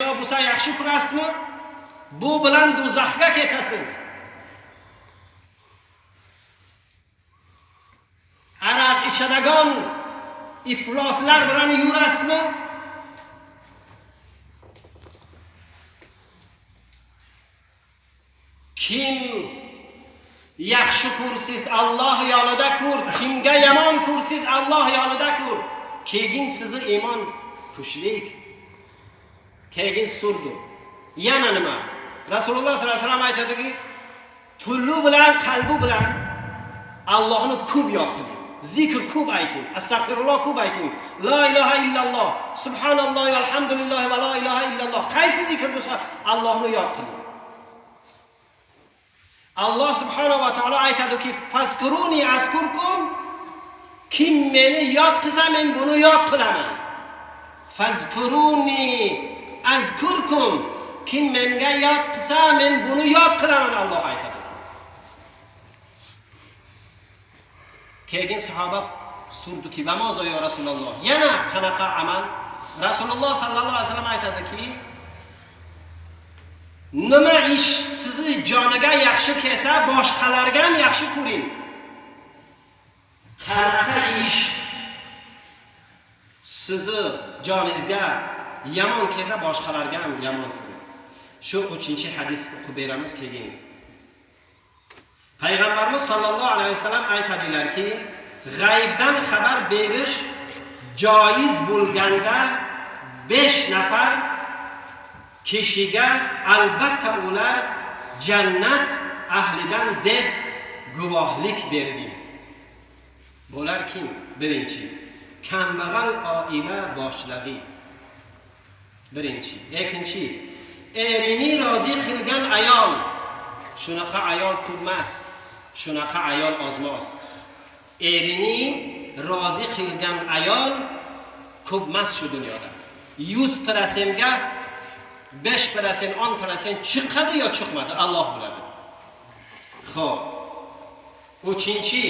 paydo bo'lsa yaxshi ko'rasizmi? Bu bilan do'zaxga ketasiz. Aroq ichadigan ifloslar bilan yurasizmi? Kim yaxshi ko'rsiz Alloh yonida ko'r, kimga yomon ko'rsiz Alloh yonida ko'r. Keyin sizni iymon kuchlik. Keyin surdi. Yana nima? Rasululloh sollallohu alayhi vasallam aytadiki, tulu bilan qalbi bilan Allohni ko'p yod qiling. Zikr ko'p ayting, astag'firulloh ko'p ayting. La ilaha illalloh, subhanalloh valhamdulillah va la ilaha illalloh. Qaysi zikr bo'lsa Allohni yod qiling. Alloh subhanahu va taolo aytadiki, fazkuruni azkurkum, kim meni yod qilsa men buni yod qilaman. Fazkuruni azkurkum, kim menga yod qilsa men buni yod qilaman, Alloh aytadi. Keyin sahoba surdiki, "Vamozo ya Rasululloh?" Yana qanaqa amal? Rasululloh sallallohu alayhi vasallam aytadiki, nima ish sizni joniga yaxshi kelsa, boshqalarga ham yaxshi ko'ring. Qanaqa ish sizni joningizga yomon kelsa, boshqalarga ham yomon ko'ring. Shu 3-hadis o'qib beramiz keyin. Payg'ambarimiz sallallohu alayhi vasallam aytadilarki, g'aybdan xabar berish joiz bo'lganda 5 nafar kishiga albatta ular jannat ahlidan deb guvohlik berdi. Bular kim? Birinchi, kambag'al oila boshlig'i. Birinchi. Ikkinchi, erini rozi qilgan ayol. Shunaqa ayol ko'p emas, shunaqa ayol ozmas. Erini rozi qilgan ayol ko'p emas shu dunyoda. 100%ga 5%, 10% chiqadi yo chiqmadi, Alloh biladi. Xo'p. Uchinchi,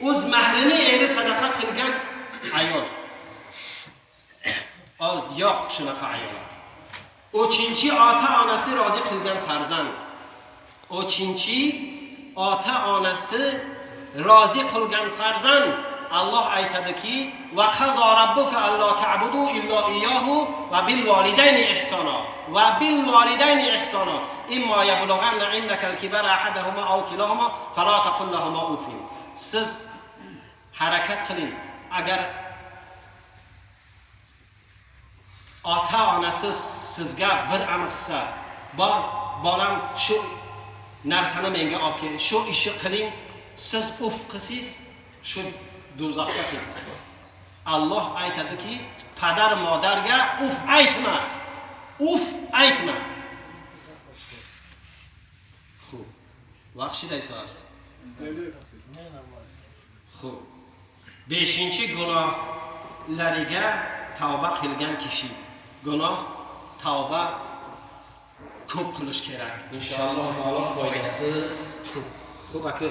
o'z mahrini eri sadaqa qilgan ayol. Yo'q shunaqa ayol. Uchinchi, ota-onasi rozi qilgan farzand. Uchinchi, ota-onasi rozi qilgan farzand. Alloh aytadiki, va qazo robbuka allo ta'budu illa iyyahu va bil volidayni ihsona. Va bil volidayni ihsona. Imma yablughanna indakal kibara ahaduhuma aw kilahuma fala taqul lahuma ufin. Siz harakat qiling. Agar ota-onasi sizga bir amr qilsa, bor bolam shu narsani menga olib kel, shu ishni qiling, siz uf qilsiz, shu do'zaxga ketasiz. Alloh aytadiki, padar modarga uf aytma. Uf aytma. Xo'p. Vaqt shidaysiz. Xo'p. 5-gunohlariga tavba qilgan kishi. Gunoh tavba ko'p qilish kerak. Inshaalloh taolo foydasi ko'p. Ko'p aka.